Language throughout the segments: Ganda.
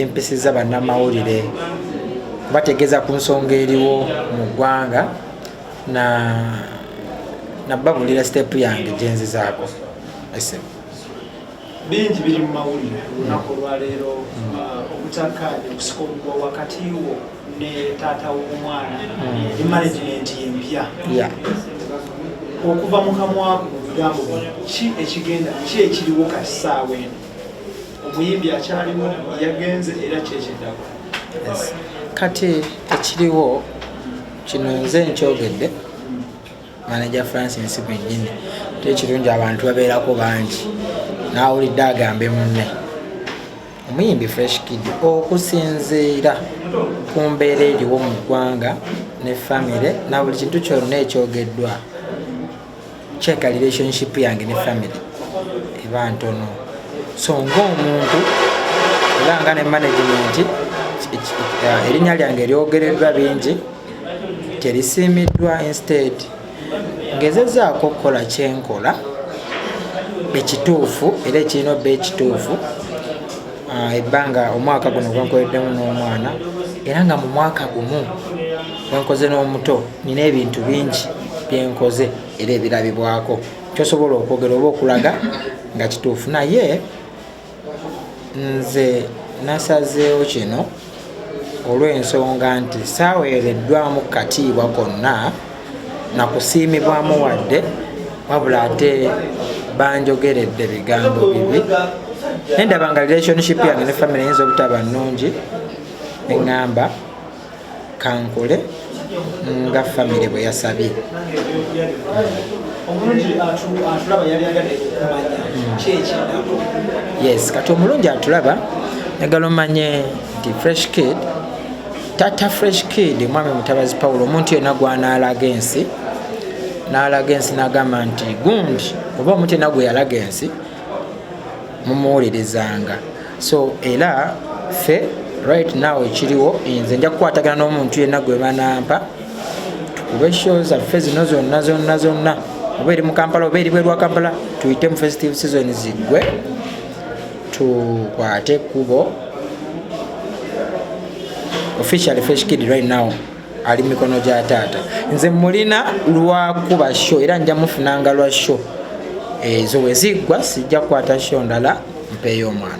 Empisiza bannamawulire kubategeeza ku nsonga eriwo mu ggwanga na nababulira step yange gyenzizaako. Bingi biri mu mawulire olunaku olwaleero, obutakkaanya, okusika omuguwa wakati wo ne taata w'omwana ne management empya. Okuva mu kamwako, mu bigambo bino, ki ekigenda, ki ekiriwo kati saawa eno? Omuyimbi akyaliwo, yagenze, era kyekiddako? Yes. Kati ekiriwo kino, nze nkyogedde, manager Francis mwennyini, ate ekirungi abantu babeerako bangi, n'awulidde agambe munne omuyimbi Fresh Kid, okusinziira ku mbeera eriwo mu ggwanga ne famire na buli kintu kyonna ekyogeddwa, kyeka relationship yange ne family eba ntono. So ngaomuntu era nga ne management, erinnya lyange eryogereddwa bingi terisiimiddwa. Instead ngezezaako okukola kyenkola ekituufu era ekirina obba ekituufu. Ebbanga omwaka guno gwenkoleddemu n'omwana, era nga mu mwaka gumu gwenkoze n'omuto, nina ebintu bingi byenkoze era ebirabibwako kyosobola okwogera oba okulaga nga kituufu. Naye nze nasazeewo kino olw'ensonga nti saaweereddwamu katiibwa konna nakusiimibwamu wadde, wabula ate banjogeredde bigambo bibi, nendaba nga relationship yange ne family eyinza obutaba nnungi, neŋŋamba kankole nga family bwe yasabye. Omulungi atulaba yali agadde okumanya kyekiddako. Yes, kati omulungi atulaba, njagala omanye nti Fresh Kid, tata Fresh Kid, mwami Mutabazi Paulo, omuntu yenna gwanaalaga ensi, n'alaga ensi n'agamba nti gundi, oba omuntu yenna gwe yalaga ensi, mumuwulirizanga. So era ffe right now ekiriwo, nze nja kukwatagana n'omuntu yenna gwe banampa, tukube show zaffe zino zonna zonna zonna, oba eri mu Kampala oba eri bweru wa Kampala, tuyite mu festive season ziggwe, tukwate ekkubo. Officially, Fresh Kid right now ali mikono gya taata. Nze mulina lwakuba show era nja mufunanga lwa show ezo. Weziggwa sijja kukwata show ndala, mpeeyo omwana.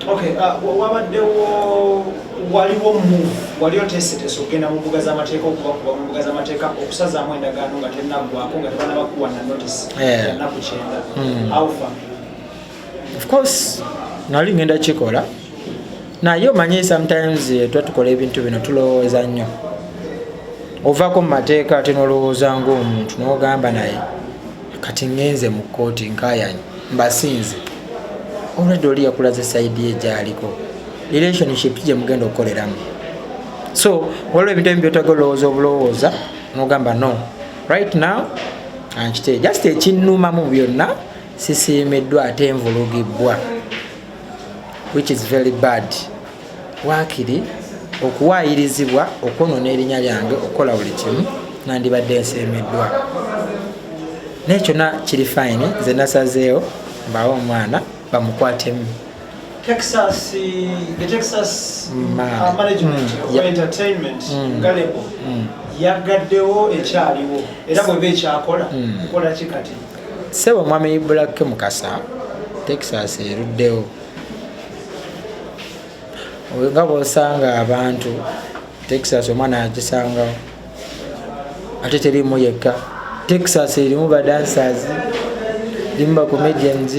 Okay, wabaddewo, waliwo move, wali oteeseteese okugenda mu mbuga z'amateeka, okubakuba mu mbuga z'amateeka okusazaamu endagaano nga tenaggwako, nga tebanabakuwa na notice ya nnaku 90. Alpha? Of course nali ngenda kikola, naye omanyi sometimes tuba tukola ebintu bino tulowooza nnyo, ovaako mu mateeka ate nolowooza ngaomuntu nogamba, naye kati ngenze mu kooti nkayanye mbasinze, already oli yakulaze side ye gyaliko, relationship gye mugenda okukoleramu. So waliwo ebintu ebimu byotaga olowooza obulowooza nogamba, no, right now ankite. Just ekinnumamu byonna, sisiimiddwa ate nvulugibbwa, which is very bad. Waakiri okuwaayirizibwa okwonoona erinnya lyange, okukola buli kimu, nandibadde nsiimiddwa, naye kyonna kiri fine. Nze nasazeewo mbawe omwana bamukwatemu. Texas, the Texas management of entertainment nga label yagaddewo, ekyaliwo, era bweba ekyakola, kukola ki kati? Sebo mwami Black Mukasa, Texas eruddewo. Nga bwosanga abantu, Texas omwana yagisangawo, ate terimu yekka. Texas erimu badancers, erimu bacomedians.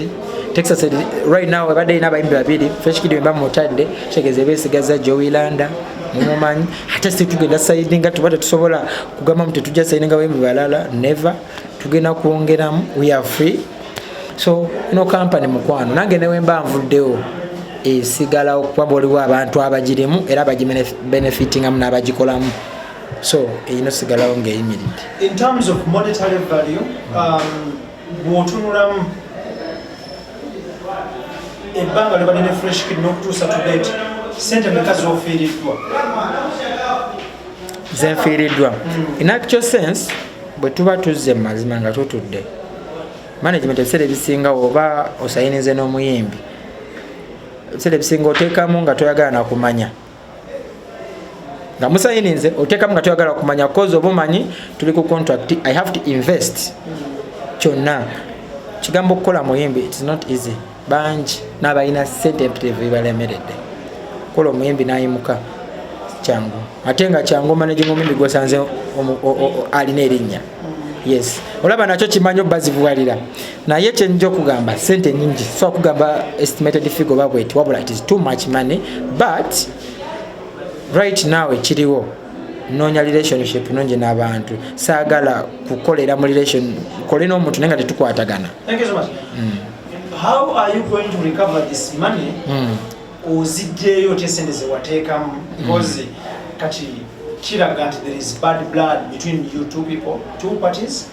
Texas right now ebadde erina abayimbi babiri. Fresh Kid mba mutadde, kitegeeza ebesigaza Jowy Landa, mumumanyi. Ate si tugenda signinga, tuba tetusobola kugamba mu tetujja signinga bayimbi balala, never. Tugenda kwongeramu, we are free. So ino company, mukwano nange newemba nvuddewo, esigalawo, kuba waliwo abantu abagirimu era abagibenefitingamu n'abagikolamu, so erina osigalawo ng'eyimiridde. In terms of monetary value, bw'otunulamu ebbanga lyobadde ne Fresh Kid n'okutuusa to date, sente meka zofiiriddwa? Zenfiiriddwa, in actual sense, bwe tuba tuzze mu mazima nga tutudde management, ebiseera ebisinga oba osayinize n'omuyimbi. Ebiseera ebisinga oteekamu nga toyagala nakumanya nga musayininze, oteekamu nga toyagala kumanya, 'cause oba omanyi tuli ku contract, I have to invest kyonna. Kigambo okukola muyimbi, it's not easy. Bangi n'abalina sente empitirivu bibalemeredde kola omuyimbi n'ayimuka. Kyangu ate nga kyangu managing omuyimbi gwosanze alina erinnya. Yes, olaba nakyo kimanyi obazibuwalira, naye kyenjja okugamba, sente nyingi. So okugamba estimated figure oba bweti, wabula it is too much money. But right now ekiriwo, noonya relationship nungi n'abantu. Saagala kukolera mu relation, kole n'omuntu naye nga tetukwatagana. Thank you so much. How are you going to recover this money? Ozijjeeyo otya esente zewateekamu? Because kati kiraga nti there is bad blood between you two people, two parties.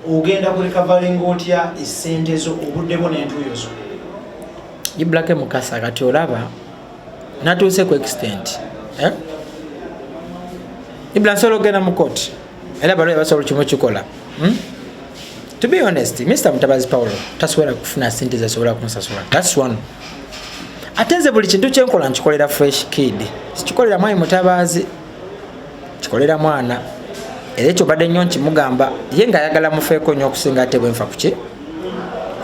Ogenda ku recovering otya esente zo, obudde bwo n'entuuyo zo? Ibrake Mukasa, kati olaba natuuse ku extent, eh? Ibra, nsobola okugenda mu court era balwaye basobola kimu kikola, To be honest, Mr Mutabazi Paulo tasobola kufuna sente zasobola kunsasula. That's one. Ate nze buli kintu kyenkola nkikolera Fresh Kid, sikikolera mwami Mutabazi, kikolera mwana. Era ekyo badde nnyo nkimugamba, ye ngaayagala mufeeko nnyo okusinga ate bwenfa kuki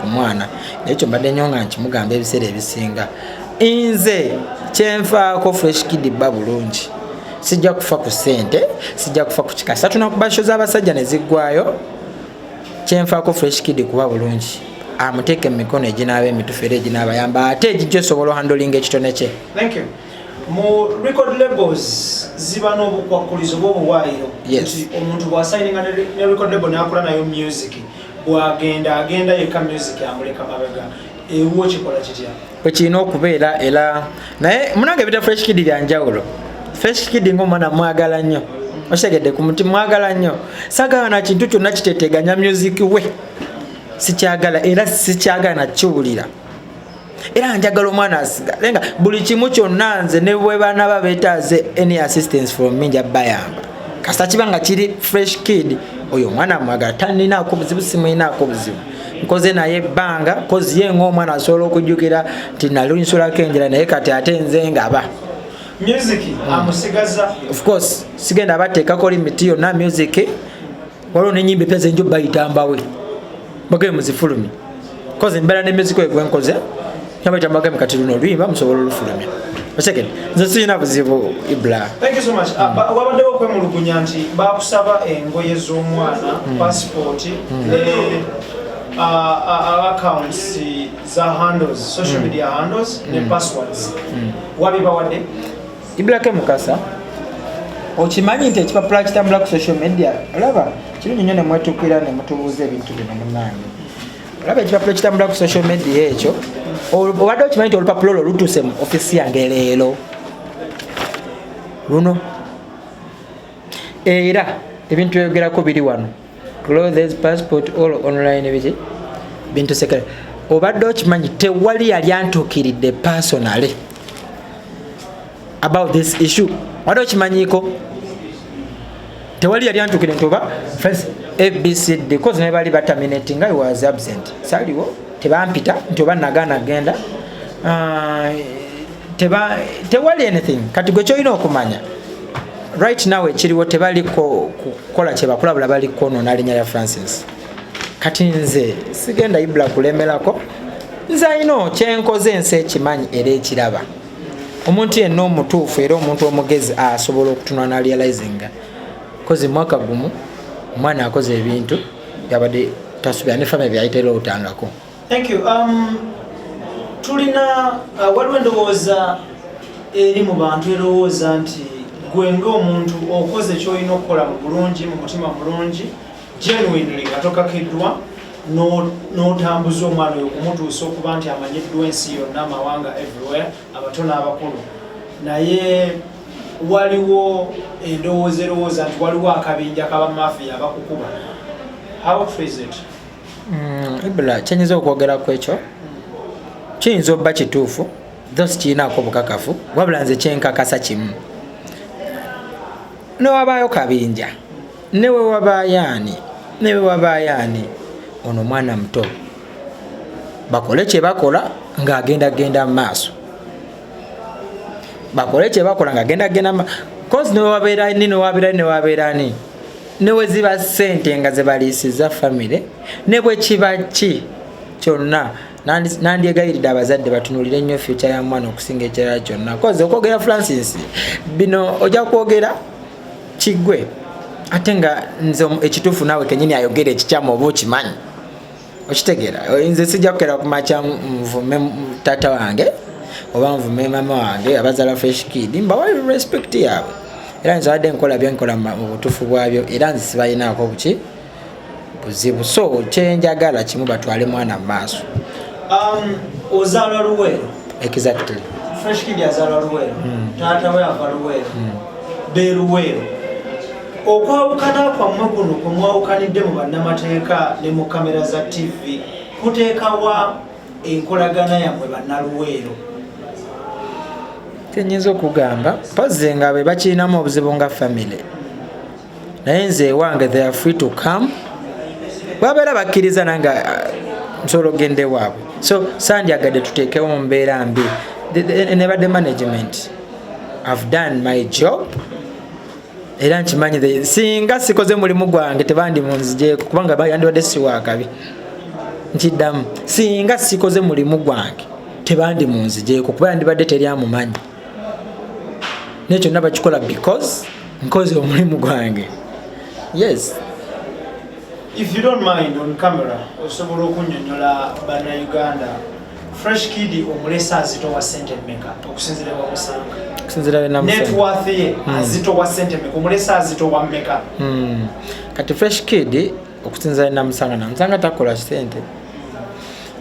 ku mwana. Naye ekyo mbadde nnyo nga nkimugamba ebiseera ebisinga, nze kyenfaako Fresh Kid bba bulungi. Sijja kufa ku ssente, sijja kufa ku kika. Satunakuba show z'abasajja ne ziggwayo. Kyenfaako Fresh Kid kuba bulungi, amuteeke mu mikono eginaaba emitufu era eginaabayamba, ate egijja osobola ohandlinga ekitone kye. Thank you. Mu record labels ziba n'obukwakkulizo bw'obuwaayiro. Yes. Nti omuntu bw'asayininga ne record label n'akola nayo music, bw'agenda agenda yekka, music amuleka mabega. Ewuwo kikola kitya? Bwe kirina okubeera. Era naye munange ebita Fresh Kid byanjawulo. Fresh Kid ngaomwana mwagala nnyo, okitegedde? Ku muti mwagala nnyo, sagala na kintu kyonna kiteteganya music we, sikyagala era sikyagala nakiwulira. Era njagala omwana asigale nga buli kimu kyonna. Nze ne bwe banaba beetaaze any assistance from me, nja bayamba kasita kiba nga kiri Fresh Kid. Oyo omwana mwagala, taninaako buzibu, simulinaako buzibu. Nkoze naye ebbanga, 'cause ye ngaomwana asobola okujjukira nti nali nsulako enjala, naye kati ate nze ngaba. Music amusigaza? Of course, sigenda bateekako limit yonna. Music waliwo nenyimba epya zenjo bayita mbawe bagee muzifulumye, 'cause mbeera ne music oyo gwenkoze, yabayita mbagame kati luno oluyimba musobola olufulumya. Okitegedde? Nze sirina buzibu, Ibra. Thank you so much. Wabaddewo okwemulugunya nti bakusaba engoye z'omwana, passport ne accounts za handles, social media handles ne passwords. Wabibawadde? Ibrake Mukasa, okimanyi nti ekipapula kitambula ku social media? Olaba kirungi nnyo nemwetukira nemutubuuza ebintu bino. Munange, olaba ekipapula kitambula ku social media ekyo, obadde okimanyi nti olupapula olwo lutuuse mu ofisi yange leero luno? Era ebintu byogerako biri wano: clothes, passport, all online, biki bintu sekere. Obadde okimanyi tewali yali antuukiridde personally about this issue? Wadde okimanyiiko tewali yali antuukire nti oba first ABCD? 'Cause ne bali baterminating, I was absent, saliwo, tebampita nti oba nagaana genda. Ah, tewali anything. Kati gwe kyolina okumanya right now ekiriwo, tebaliko kukola kyebakulabula, bali kwonoona linnya lya Francis. Kati nze sigenda, Ibula, kulemerako. Nze ayina kyenkoze, ensi ekimanyi era ekiraba. Omuntu yenna omutuufu era omuntu omugezi asobola okutunula narealizinga, 'cause mwaka gumu omwana akoze ebintu byabadde tasubira ne family byayitera otangako. Thank you. Tulina waliwo endowooza eri mu bantu erowooza nti gwe ng'omuntu okoze kyolina okukola mu bulungi, mu mutima mulungi, genuinely, nga tokakiddwa, n'otambuza omwana oyo okumutuusa okuba nti amanyiddwa ensi yonna, amawanga, everywhere, abato n'abakulu. Naye waliwo endowooza erowooza nti waliwo akabinja k'abamafiya abakukuba. How true is it? Ibula, kyenyinza okwogera ku ekyo, kiyinza okuba kituufu, tho sikirinaako bukakafu. Wabula nze kyenkakasa kimu, newabaayo kabinja, newe wabaayo ani, newe wabaayo ani, ono mwana muto, bakole kye bakola ng'agenda genda mu maaso. Bakole kyebakola nga genda genda, cause newabeera ni, newabeera ni, newabeera ni, newe ziba sente nga zebaliisiza family, ne bwe kiba ki kyonna, nandyegayiridde abazadde batunulire nnyo future ya mwana okusinga ekirala kyonna. Cause okwogera, Francis, bino ojja kwogera kiggwe, ate nga nze ekituufu naawe kenyini ayogera ekikyamu oba okimanyi, okitegeera? Nze sijja kukera kumakya nvume taata wange oba nvume mama wange abazaala Fresh Kid. Mbawa respect yaabwe, era nze abadde nkola byenkola mu butuufu bwabyo, era nze sibalinaako buki buzibu. So kyenjagala kimu, batwale mwana mu maaso. Ozaalwa Luweero? Exactly. Fresh Kid azaalwa Luweero, taata we ava Luweero, be Luweero. Okwawukana kwammwe kuno kwe mwawukanidde mu bannamateeka ne mu kamera za TV kuteekawa enkolagana yammwe bannaluweero? Kyenyinza okugamba, mpozi nga bwe bakirinamu obuzibu nga family, naye nze ewange they are free to come. Babeera bakkiriza nange nsobola okugenda ewaabwe. So sandyagadde tuteekewo mu mbeera mbi. Nebadde management, I've done my job, era nkimanyi singa sikoze mulimu gwange tebandi munzigyeko, kubanga yandibadde siwakabi. Nkiddamu, singa sikoze mulimu gwange tebandi munzigyeko, kuba yandibadde teri amumanyi. Naye kyonna bakikola because nkoze omulimu gwange, yes. If you don't mind, on camera osobola okunyonyola Bannayuganda, Fresh Kid omulesa azitowa sente mmeka okusinzira wamusanga? Okusinzira? Net worth ye azitowa sente mmeka? Omulesa azitowa mmeka? Kati Fresh Kid, okusinzira namusanga, namusanga takola sente,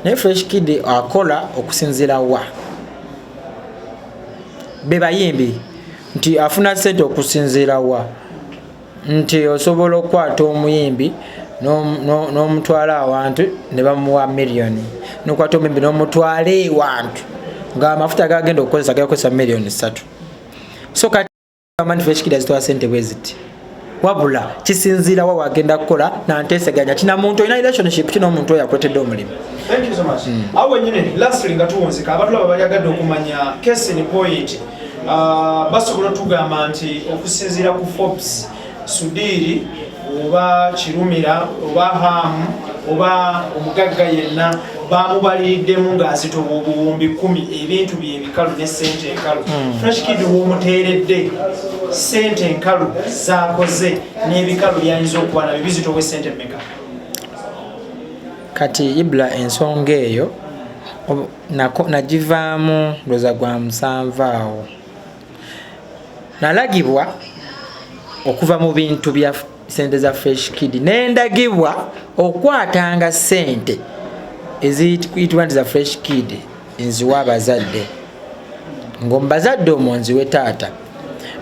naye Fresh Kid akola okusinzira wa be bayimbi nti afuna sente okusinziira wa nti osobola okukwata omuyimbi n'omutwala awantu ne bamuwa miliyoni, nokwata omuyimbi n'omutwala ewantu ng'amafuta gagenda okukozesa gakozesa miliyoni 3. So kati nti Fresh Kid azitwala sente bwe ziti, wabula kisinziira wa wagenda kukola nanteeseganya kina muntu olina relationship kina omuntu oyo akuletedde omulimu. Thank you so much. Awo wenyini, lastly, nga tuwunzika, abatulaba balyagadde okumanya case in point. Basobola otugamba nti okusinziira ku Forbes, Sudhir oba Kirumira oba Hamu oba omugagga yenna bamubaliriddemu ng'azitoba obuwumbi 10, ebintu bye ebikalu ne sente enkalu. Fresh Kid w'omuteeredde sente enkalu zakoze n'ebikalu byayinza okuba nabyo bizitowa esente mmeka? Kati Ibra, ensonga eyo nagivaamu ndoza gwa 7 awo. Nalagibwa okuva mu bintu bya sente za Fresh Kid, nendagibwa okwatanga sente eziyitibwa nti za Fresh Kid nziwa abazadde, ng'omubazadde omwo nziwe taata.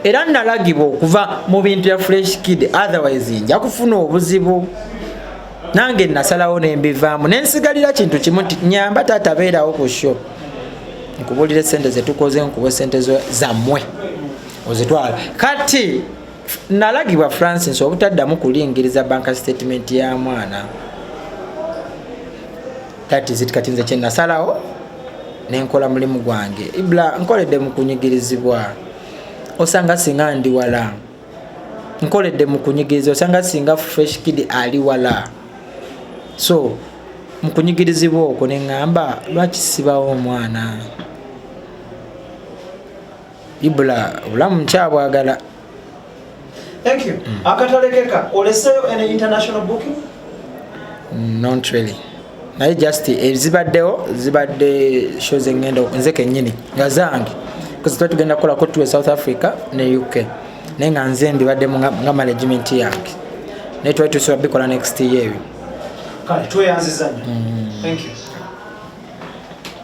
Era nalagibwa okuva mu bintu bya Fresh Kid, otherwise nja kufuna obuzibu. Nange nasalawo nembivaamu, nensigalira kintu kimu nti nyamba taata beerawo ku show, nkubulire sente zetukoze, nkuwe sente zammwe ozitwala. Kati nalagibwa, Francis, obutaddamu kulingiriza bank statement ya mwana. That is it. Kati nze kyenasalawo nenkola mulimu gwange. Ibra, nkoledde mu kunyigirizibwa, osanga singa ndi wala. Nkoledde mu kunyigiriza, osanga singa Fresh Kid ali wala. So mu kunyigirizibwa okwo neŋŋamba, lwaki sibawo omwana? Ibula, obulamu nkyabwagala. Thank you. Akatalekeka, oleseyo any international booking? Not really, naye just ezibaddewo zibadde show zengenda nze kennyini nga zange, because tuba tugenda kukolako tour South Africa ne UK, naye nga nze mbibaddemu nga management yange, naye twali tusobola bikola next year ebyo. Kale tweyanziza nnyo. Thank you.